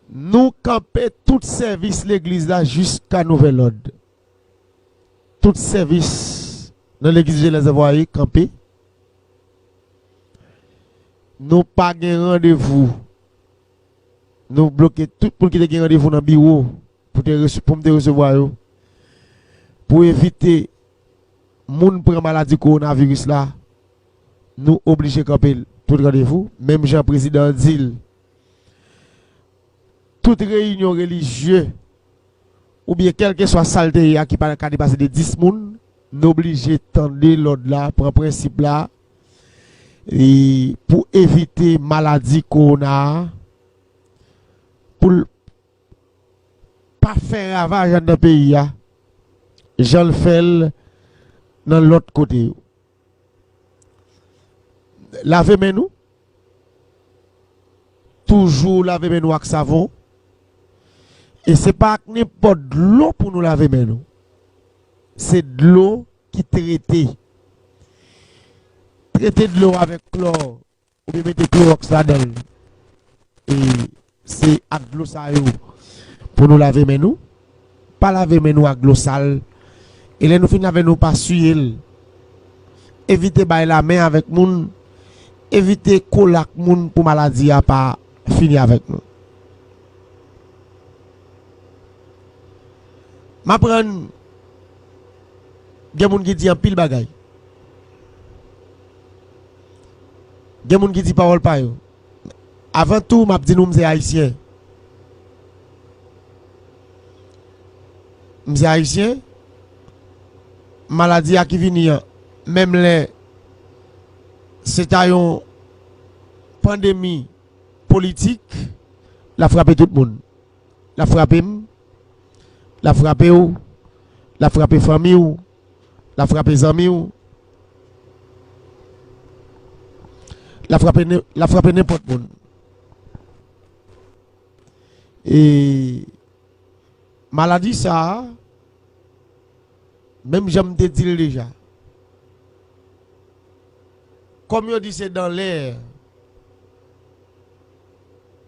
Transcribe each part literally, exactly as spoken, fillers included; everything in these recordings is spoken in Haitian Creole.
Nou kanpe tout sèvis legliz la jiska nouvèl òd. Tout sèvis nan legliz Jelen Zanvwayi kanpe. Nou pa gen randevou. Nou bloke tout moun ki te gen randevou nan biwo pou te rese-, pou m te resevwa yo. Pou evite moun pran maladi kowonaviris la, nou oblije kanpe tout randevou. Menm jan prezidan an di l, tout reyinyon relijye oubyen kèlkeswa sa l te ye a ki pa ka depase de dis moun, n oblije tande lòd la, pran prensip la, e pou evite maladi kowona a, pou l pa fè ravaj anndan peyi a, jan l fè l nan lòt kote yo. Lave men nou. Toujou lave men nou ak savon. E se pa ak nenpòt dlo pou nou lave men nou. Se dlo ki trete. Trete dlo avèk klò oubyen mete klowòks ladan l. E se ak dlo sa yo pou nou lave men nou. Pa lave men nou ak dlo sal. E lè nou fin lave, nou pa siye l. Evite bay lamen avèk moun. Evite kole ak moun pou maladi a pa fini avèk nou. M aprann gen moun ki di anpil bagay. Gen moun ki di pawòl pa yo. Avan tou, m ap di nou, m se Ayisyen. M se Ayisyen. Maladi a ki vini an, menm lè se ta yon pandemi politik, l ap frape tout moun. L ap frape m, l ap frape w, l ap frape fanmi w, l ap frape zanmi w, l ap frape nen-, l ap frape nenpòt moun. E maladi sa a, menm jan m te di l deja, kòm yo di se dan lè,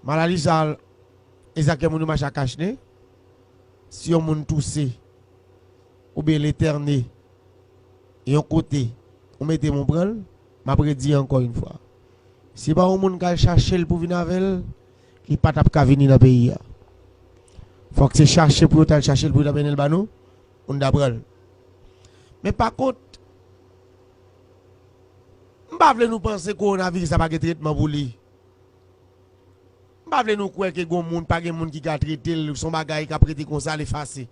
maladi sa a, e sa k fè moun yo mache ak kachnen. Si yon moun touse oubyen l etène yon kote, ou mete men w pran l, m ap redi ankò yon fwa. Si pa yon moun k al chache l pou vin avè l, li pa t ap ka vini nan peyi a. Fòk se chache pou yo t al chache l pou yo t ap mennen l ba nou, pou n ta pran l. Men pa kont, m pa vle nou panse kowonaviris la pa gen tretman pou li. M pa vle nou kwè ke gon moun, pa gen moun ki ka trete l, se yon bagay k ap rete konsa, l efase.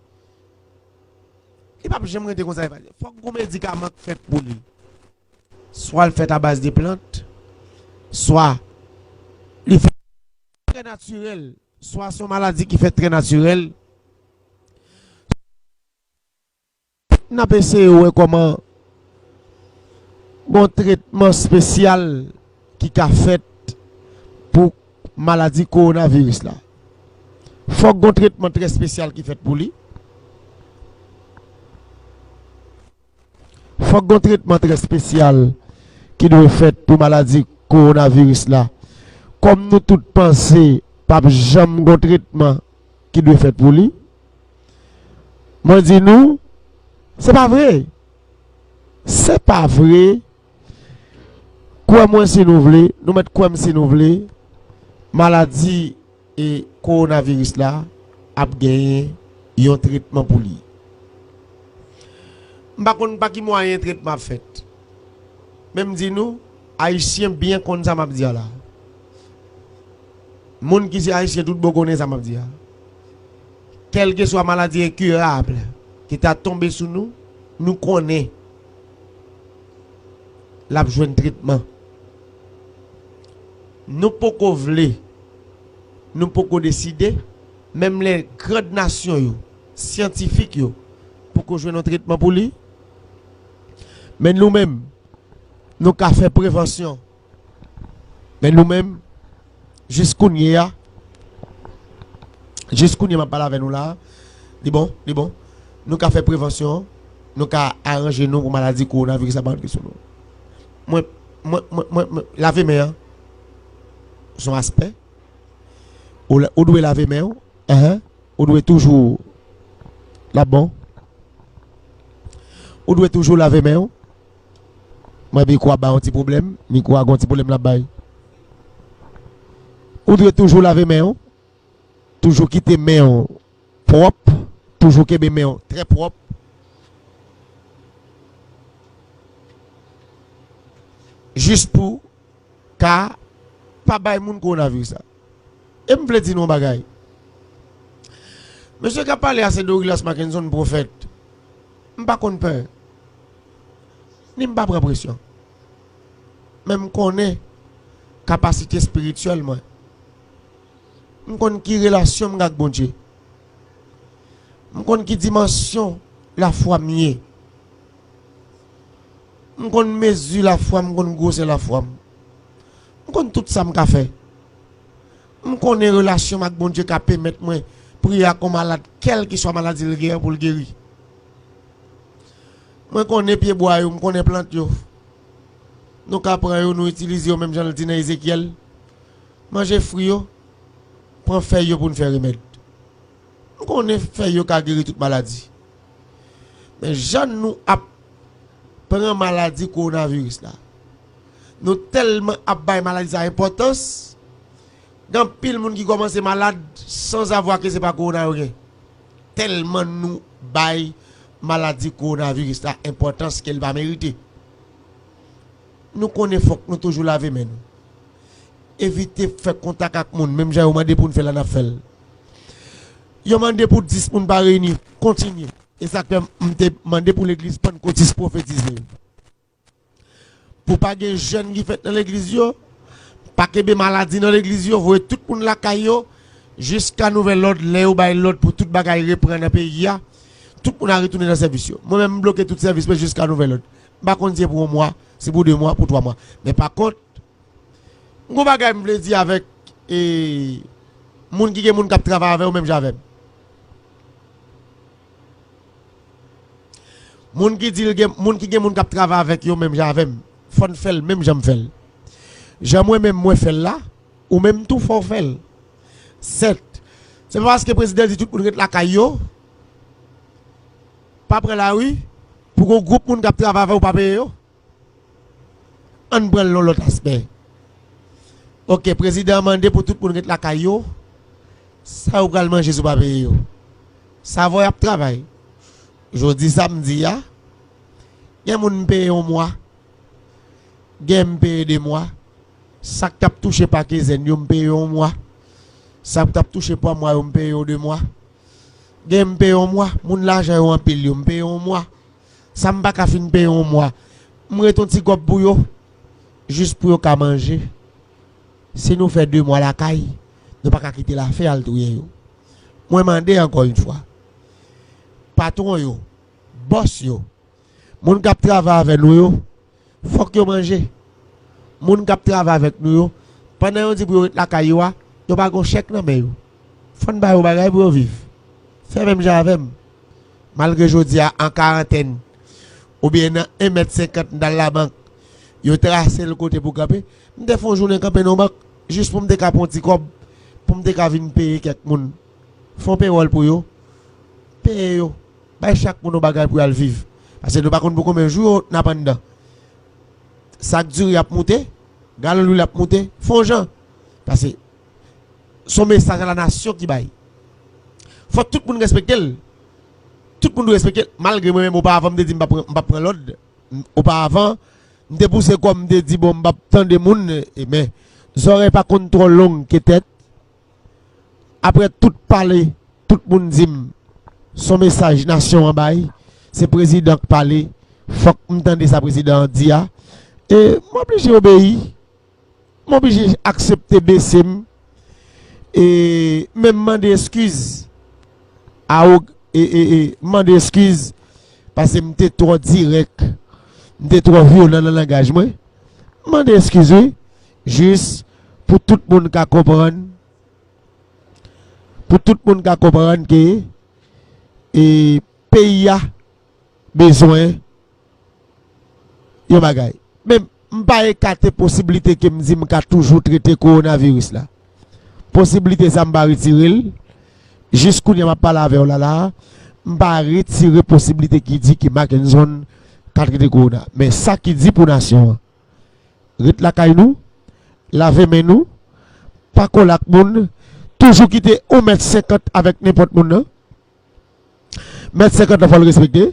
Li p ap janm rete konsa, efase. Fòk gon medikaman k fèt pou li. Swa l fèt a baz de plant, swa li fèt trè natirèl, swa se yon maladi ki fèt trè natirèl. N ap eseye wè kòman gon tretman espesyal ki ka fèt pou maladi kowonaviris la. Fòk gon tretman trè espesyal ki fèt pou li. Fòk gon tretman trè espesyal ki dwe fèt pou maladi kowonaviris la. Kòm nou tout panse p ap janm gon tretman ki dwe fèt pou li, mwen di nou, se pa vre. Se pa vre. Kwè mwen si nou vle, nou mèt kwè m si nou vle, maladi e kowonaviris la ap genyen yon tretman pou li. M pa konn pa ki mwayen tretman ap fèt. Men m di nou, Ayisyen byen konn sa m ap di a la. Moun ki se Ayisyen tout bon konnen sa m ap di a. Kèlkeswa maladi enkirab ki ta tonbe sou nou, nou konnen l ap jwenn tretman. Nou poko vle, nou poko deside, menm lè grand nasyon yo, syantifik yo, poko jwenn yon tretman pou li. Men nou menm, nou ka fè prevansyon. Men nou menm, jis kounye a, jis kounye a m ap pale avè nou la, li bon, li bon. Nou ka fè prevansyon, nou ka aranje nou pou maladi kowonaviris la pa rantre sou nou. Mwen, mwen, mwen, mwen, mwen, lave men an, se yon aspè. Ou, la- ou dwe lave men w. Ahan. Ou dwe toujou. L ap bon. Ou dwe toujou lave men w. Mwen, mikwo a ba yon ti pwoblèm. Mikwo a gon ti pwoblèm l ap bay. Ou dwe toujou lave men w. Toujou kite men w pwòp. Toujou kenbe men w trè pwòp. Jis pou ka pa bay moun kowonaviris la. E m vle di nou yon bagay. Mesye k ap pale a se Dorilas Mackenson, pwofèt. M pa konn pè. Ni m pa pran presyon. Men m konnen kapasite espirityèl mwen. M konn ki relasyon m gen ak Bondye. M konn ki dimansyon lafwa m ye. M konn mezi lafwa m, m konn gwosè lafwa m. M konn tout sa m ka fè. M konnen relasyon m ak Bondye ka pèmèt mwen priye ak yon malad, kèlkeswa maladi l gen an, pou l geri. Mwen konnen pyebwa yo, m konnen plant yo. Nou ka pran yo, nou itilize yo menm jan l di nan Ezekyèl. Manje fwi yo, pran fèy yo pou n fè remèd. M konnen fèy yo ka geri tout maladi. Men jan nou ap pran maladi kowonaviris la, nou tèlman ap bay maladi sa enpòtans, gen anpil moun ki kòmanse malad sanzavwa ke se pa kowona yo gen. Tèlman nou bay maladi kowonaviris la enpòtans ke l pa merite. Nou konnen fòk nou toujou lave men nou. Evite fè kontak ak moun, menm jan yo mande pou n fè l la, n ap fè l. Yo mande pou dis moun pa reyini, kontinye. E sa k fè m te mande pou legliz Pannkotis pwofetize. Pou pa gen jèn ki fèt nan legliz yo, pa kenbe maladi nan legliz yo, voye tout moun lakay yo, jiska nouvèl òd, lè yo bay lòd pou tout bagay reprann nan peyi a, tout moun a retounen nan sèvis yo. Mwen menm, m bloke tout sèvis mwen jiska nouvèl òd. M pa konn si se pou yon mwa, si pou de mwa, pou twa mwa. Men pa kont, m gon bagay m vle di avèk, e, moun ki gen moun k ap travay avè yo menm jan avè m. Moun ki di l gen, moun ki gen moun k ap travay avèk yo menm jan avè m, fò n fè l menm jan m fè l. Jan mwen menm mwen fè l la, ou menm tou fò w fè l. Sèt, se pa paske prezidan di tout moun ret lakay yo, pa pran lari, pou gon gwoup moun k ap travay avè w pa peye yo. Ann pran l nan lòt aspè. Oke, prezidan an mande pou tout moun ret lakay yo. Sa yo pral manje si w pa peye yo? Savò y ap travay. Jodi samdi a, gen moun m peye yon mwa. Gen m peye de mwa. Sa k t ap touche pa kenzenn yo, m peye yon mwa. Sa k t ap touche pa mwa yo, m peye yo de mwa. Gen m peye yon mwa. Moun lajan yo anpil yo, m peye yon mwa. Sa m pa ka fin peye yon mwa, m ret yon ti kòb pou yo, jis pou yo ka manje. Si nou fè de mwa lakay, nou pa ka kite lafen al touye yo. Mwen mande ankò yon fwa, patwon yo, bòs yo, moun k ap travay avè nou yo, fòk yo manje. Moun k ap travay avèk nou yo, pandan yo di pou yo ret lakay yo a, yo pa gon chèk nan men yo. Fò n ba yo bagay pou yo viv. Fè menm jan avè m. Malgre jodi a an karantèn, oubyen nan en mèt senkant m t al labank, yo trase l kote pou kanpe, m te fè yon jounen kanpe nan yon bank, jis pou m te ka pran yon ti kòb, pou m te ka vin peye kèk moun. Fè yon pewòl pou yo, peye yo. Bay chak moun yon bagay pou y al viv. Paske nou pa konn pou konbyen jou yo n ap anndan. Sak diri ap moute, galon lwil ap moute, fè yon jan. Paske se yon mesaj a la nasyon ki bay. Fò tout moun respekte l. Tout moun dwe respekte l. Malgre mwen menm, oparavan, m te di m p ap pran, m p ap pran lòd. M- Oparavan, m te pouse kò m, m te di, bon, m p ap tande moun, e, men, zòrèy pa konn twò long ke tèt. Apre tout pale, tout moun di m, se yon mesaj nasyon an bay, se prezidan k pale, fòk m tande sa prezidan an di a. E m oblije obeyi. M oblije aksepte bese m. E menm mande eskiz. A, e, e, e, mande eskiz. Paske m te twò dirèk. M te twò vyolan nan langaj mwen. Mande eskiz, wi. Jis pou tout moun ka konprann. Pou tout moun ka konprann ke, e, peyi a bezwen yon bagay. Men m pa ekate posiblite ke m di m ka toujou trete kowonaviris la. posiblite sa m pa retire l. Jis kounye a m ap pale avè w la la, m pa retire posiblite ki di ke Mackenson ka trete kowona. Men sa ki di pou nasyon an, ret lakay nou, lave men nou, pa kole ak moun, toujou kite yon mèt senkant avèk nenpòt moun nan. Mèt senkant lan fò l respekte.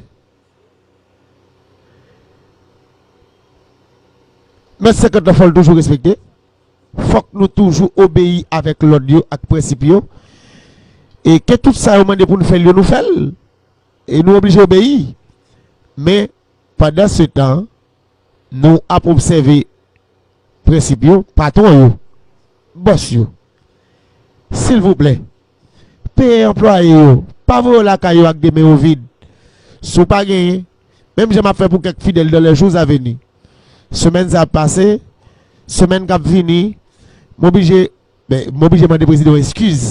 Mèt senkant lan fò l toujou respekte. Fòk nou toujou obeyi avèk lòd yo ak prensip yo. E ke tout sa yo mande pou n fè l yo, nou fè l. E nou oblije obeyi. Men, pandan se tan, nou ap obsève prensip yo, patwon yo, bòs yo. Silvouplè, peye anplwaye yo, pa voye yo lakay yo ak de men yo vid. Si w pa genyen, menm jan m ap fè pou kèk fidèl dans les jours à venir. Semèn sa ap pase, semèn k ap vini, m oblije, ben, m oblije mande prezidan yon eskiz.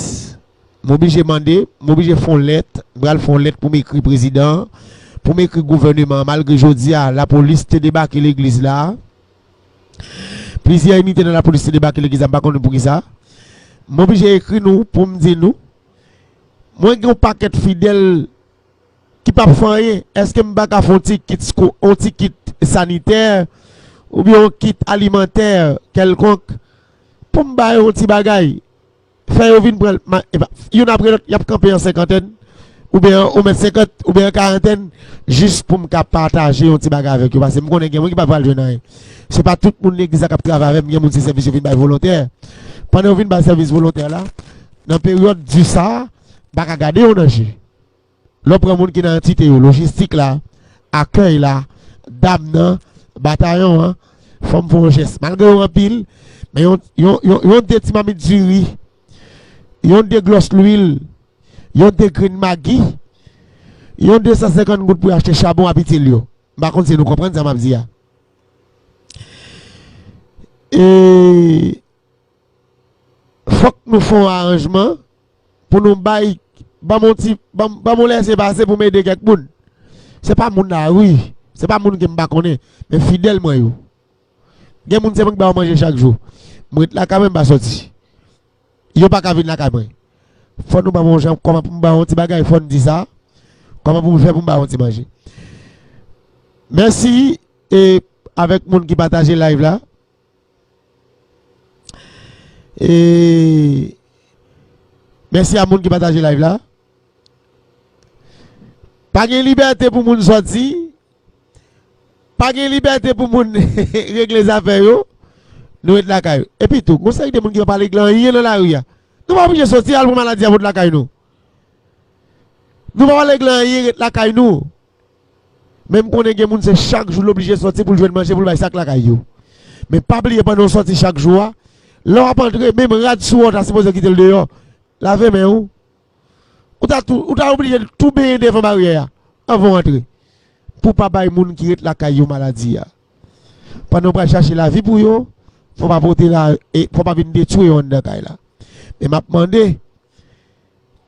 M oblije mande, m oblije fè yon lèt, m pral fè yon lèt pou m ekri prezidan an, pou m ekri gouvèneman an, malgre jodi a, lapolis te debake legliz la. Plizyè inite nan lapolis te debake legliz la, m pa konnen poukisa. M oblije ekri nou pou m di nou, mwen gen yon pakèt fidèl ki p ap fè anyen. Èske m pa ka fè yon ti kit sko-, yon ti kit sanitè oubyen yon kit alimantè kèlkonk pou m ba yo yon ti bagay? Fè yo vin pran ma-, epa, youn apre lòt, y ap kanpe an senkantèn, oubyen an, yon mèt senkant, oubyen an karantèn, jis pou m ka pataje yon ti bagay avèk yo, paske m konnen gen moun ki pa pral jwenn anyen. Se pa tout moun legliz la k ap travay avè m, gen moun se sèvis yo vin bay volontè. Pandan yo vin bay sèvis volontè la, nan peryòd di sa, m pa ka gade yo nan je. Lè w pran moun ki nan antite yo, lojistik la, akèy la, dam nan, batayon an, fò m fè yon jès. Malgre yo anpil, men yon, yon, yon, yon de ti mamit diri, yon de glòs lwil, yon de grenn magi, yon de san senkant goud pou yo achte chabon ap itil yo. M pa konn si nou konprann sa m ap di a. E fòk nou fè yon aranjman pou nou bay, ban m yon ti, ban m, ban m yon lèse pase pou m ede kèk moun. Se pa moun lari, se pa moun ke m pa konnen, men fidèl mwen yo. Gen moun se mwen ki ba yo manje chak jou. M ret lakay mwen, m pa sòti. Yo pa ka vin lakay mwen. Fò nou ban m yon jan, kòman pou m ba yo yon ti bagay, fò n di sa. Kòman pou m fè pou m ba yo yon ti manje. Mèsi, e, avèk moun ki pataje live la. E mèsi a moun ki pataje live la. Pa gen libète pou moun sòti. Pa gen libète pou moun regle zafè yo. Nou ret lakay yo. Epi tou, gon seri de moun ki pa pale regle anyen nan lari a. Nou pa oblije sòti al pran maladi a pou lakay nou. Nou pa pale regle anyen, ret lakay nou. Men m konnen gen moun se chak jou l oblije sòti pou l jwenn manje pou l bay sa k lakay yo. Men pa bliye pandan w sòti chak jou a, lè w ap antre, menm rad sou w ta sipoze kite l deyò. Lave men w. Ou ta tou, ou ta oblije tou benyen devan baryè a anvan w antre. Pou pa bay moun ki ret lakay yo maladi a. Pandan w pral chache lavi pou yo, fò pa pote la, e fò pa vin detwi yo anndan kay la. Men m ap mande,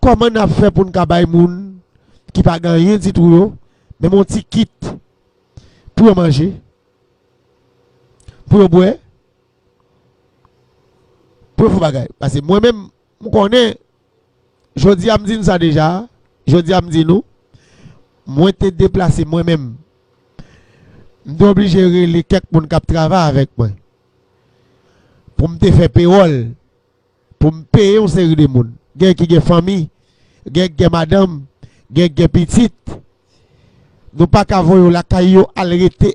kòman n ap fè pou n ka bay moun ki pa gen anyen ditou yo, menm yon ti kit pou yo manje, pou yo bwè, pou yo fè bagay? Paske mwen menm, m konnen, jodi a m di n sa deja, jodi a m di nou, mwen te deplase mwen menm. M te oblije rele kèk moun k ap travay avèk mwen pou m te fè pewòl, pou m peye yon seri de moun. Gen ki gen fanmi, gen ki gen madanm, gen ki gen pitit. Nou pa ka voye yo lakay yo al rete,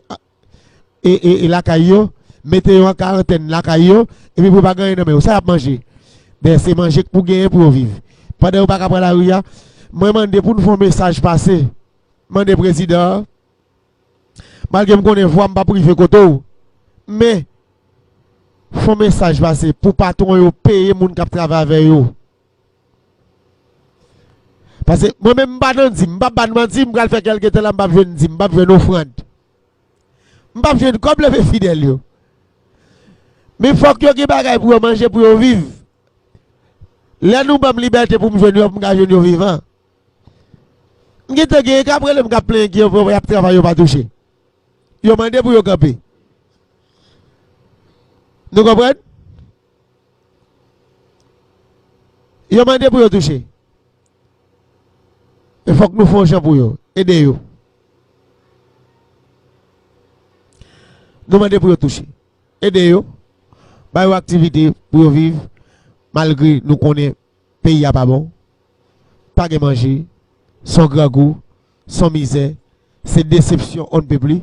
e, e, e lakay yo, mete yo an karantèn lakay yo, epi pou yo pa gen anyen nan men yo. Sa y ap manje? Ben, se manje k pou genyen pou yo viv. Pandan yo pa ka pran lari a, mwen mande pou n fè yon mesaj pase. Mande prezidan an, malgre m konnen vwa m p ap rive kote w, men fè yon mesaj pase pou patwon yo peye moun k ap travay avè yo. Paske mwen menm m pa nan dim, m p ap ba n manti, m pral fè kèlke tan la, m p ap jwenn dim, m p ap jwenn ofrann. M p ap jwenn kòb leve fidèl yo. Men fòk yo gen bagay pou yo manje, pou yo viv. Lè nou ban m libète pou m jwenn yo, pou m ka jwenn yo vivan. M gentan genyen k ap rele m, k ap plenyen ki yo, y ap travay, yo pa touche. Yo mande pou yo kanpe. Nou konprann? Yo mande pou yo touche. E fòk nou fè yon jan pou yo. Ede yo. Nou mande pou yo touche. Ede yo. Ba yo aktivite pou yo viv. Malgre nou konnen peyi a pa bon. Pa gen manje. Se yon grangou. Se yon mizè. Se desepsyon on ne peut plus.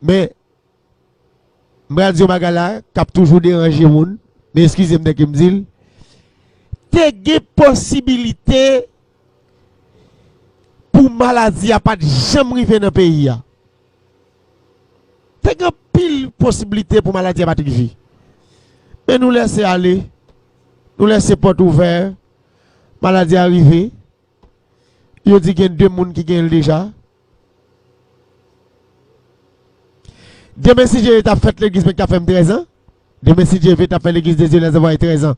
Men, m pral di yon bagay la k ap toujou deranje moun, men eskize m dèke m di l, te gen posibilite pou maladi a pa t janm rive nan peyi a. Te gen anpil posibilite pou maladi a pa t rive. Men nou lèse ale, nou lèse pòt ouvè, maladi a rive, yo di gen de moun ki gen l deja. Demen, si Dye vle, t ap fèt legliz, men k ap fè m trèz an. Demen, si Dye vle, t ap fè legliz de Dye les Envoyés trèz an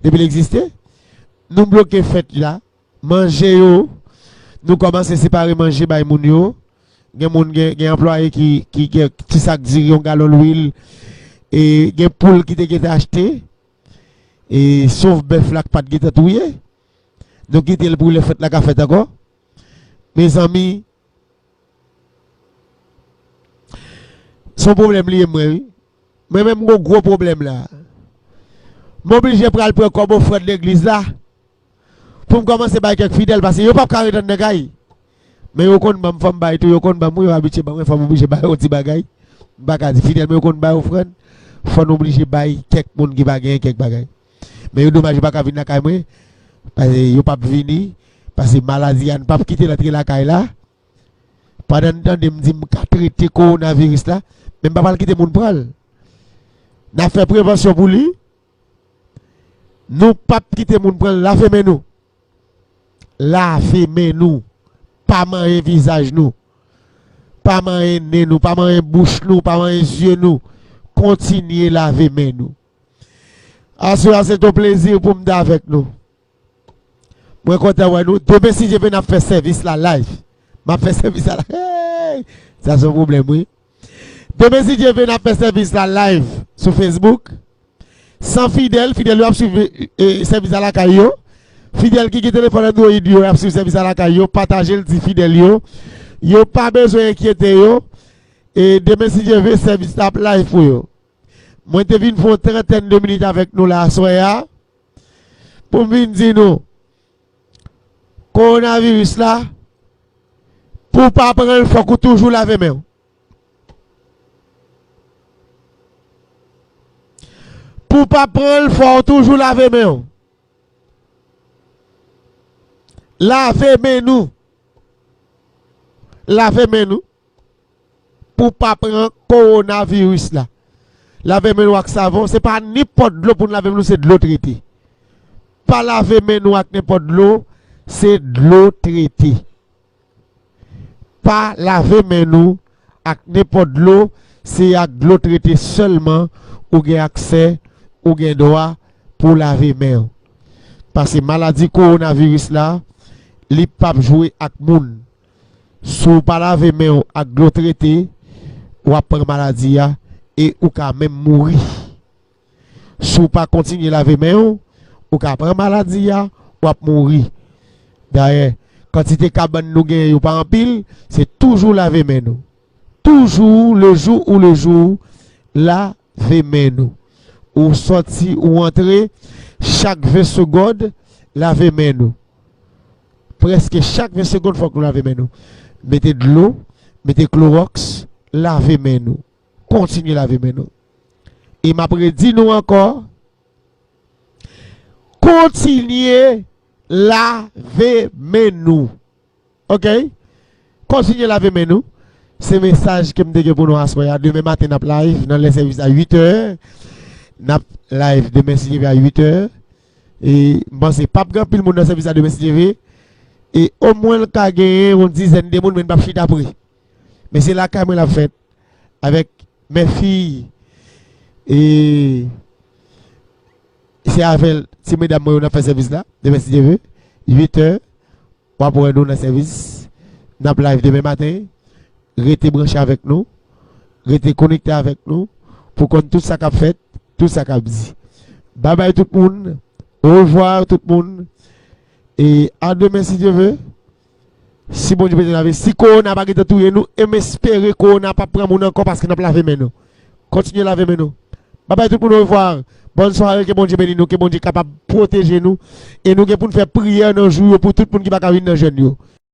depi l egziste. Nou bloke fèt la. Manje yo, nou kòmanse separe manje bay moun yo. Gen moun, gen, gen anplwaye ki, ki gen ti sak diri, yon galon lwil, e gen poul ki te gentan achte, e sof bèf la k pa t gentan touye. Nou kite l pou lè fèt la ka fèt ankò. Mezanmi, se yon pwoblèm li ye, mwen, wi. Mwen menm, m gon gwo pwoblèm la. M oblije pral pran kòb ofrann legliz la pou m kòmanse bay kèk fidèl, paske yo p ap ka ret anndan kay. Men yo konn ban m, fò m bay tou, yo konn ban m, wi, yo abitye ban mwen, fò m oblije ba yo yon ti bagay. M pa ka di fidèl, men yo konn bay ofrann, fò n oblije bay kèk moun ki pa genyen kèk bagay. Men yo domaj yo pa ka vin lakay mwen, paske yo p ap vini, paske maladi a n p ap kite l antre lakay la. Pandan n tande m di m ka trete kowonaviris la, men m pa pral kite moun pran l. N ap fè prevansyon pou li. Nou p ap kite moun pran l. Lave men nou. Lave men nou. Pa manyen vizaj nou. Pa manyen nen nou. Pa manyen bouch nou. Pa manyen zye nou. Kontinye lave men nou. Aswè a, se t on plezi pou m t avèk nou. Mwen kontan wè nou. Demen, si Dye vle, n ap fè sèvis la live. M ap fè sèvis la live. Hey! Sa se yon pwoblèm, wi. Demen, si Dye vle, n ap fè sèvis la live sou Facebook. San fidèl, fidèl yo ap swiv, e, sèvis la lakay yo. Fidèl ki gen telefòn Android yo, y ap swiv sèvis la lakay yo. Pataje l, di fidèl yo. Yo pa bezwen enkyete yo. E demen, si Dye vle, sèvis la ap live pou yo. Mwen te vin fè yon trantèn de minit avèk nou la aswè a, pou m vin di nou, kowonaviris la, pou w pa pran l, fòk ou toujou lave men w. Pou w pa pran l, fò w toujou lave men w. Lave men nou. Lave men nou. Pou w pa pran kowonaviris la. Lave men nou ak savon. Se pa nenpòt dlo pou n lave men nou, se dlo trete. Pa lave men nou ak nenpòt dlo, se dlo trete. Pa lave men nou ak nenpòt dlo, se ak dlo trete sèlman ou gen aksè, ou gen dwa pou w lave men w. Paske maladi kowonaviris la, li p ap jwe ak moun. Si w pa lave men w ak dlo trete, w ap pran maladi a e ou ka menm mouri. Si w pa kontinye lave men w, ou ka pran maladi a, w ap mouri. Dayè, kantite kabann nou genyen yo pa anpil, se toujou lave men nou. Toujours, le jour ou le jour, lave men nou. Ou sòti, ou antre, chak ven segond, lave men nou. Prèske chak ven segond, fòk nou lave men nou. Mete dlo, mete klowòks, lave men nou. Kontinye lave men nou. E m ap redi nou ankò, kontinye lave men nou. Oke? Kontinye lave men nou. Se mesaj ke m te gen pou nou aswè a. Demen maten, n ap live nan lè sèvis a uit è. N ap live demen, si Dye vle, a uit è. E m panse p ap gen anpil moun nan sèvis la demen, si Dye vle. E omwen l ka genyen yon dizèn de moun, men n p ap chita pre. Men se lakay mwen l ap fèt. Avèk mèfi. E se avè ti medam mwen yo n ap fè sèvis la. Demen, si Dye vle. Uit è. W ap wè nou nan sèvis. N ap live demen maten. Rete branche avèk nou. Rete konekte avèk nou. Pou konn tout sa k ap fèt. Tout sa k ap di. Babay tout moun. Orevwa tout moun. E a demen, si Dye ve. Si Bondye pete lave, si kowona pa gentan touye nou, e m espere kowona p ap pran moun ankò paske n ap lave men nou. Kontinye lave men nou. Babay tout moun, orevwa. Bòn sware, ke Bondye beni nou, ke Bondye kapab pwoteje nou. E nou gen pou n fè priyè nan jou yo pou tout moun ki pa ka vin nan jèn yo.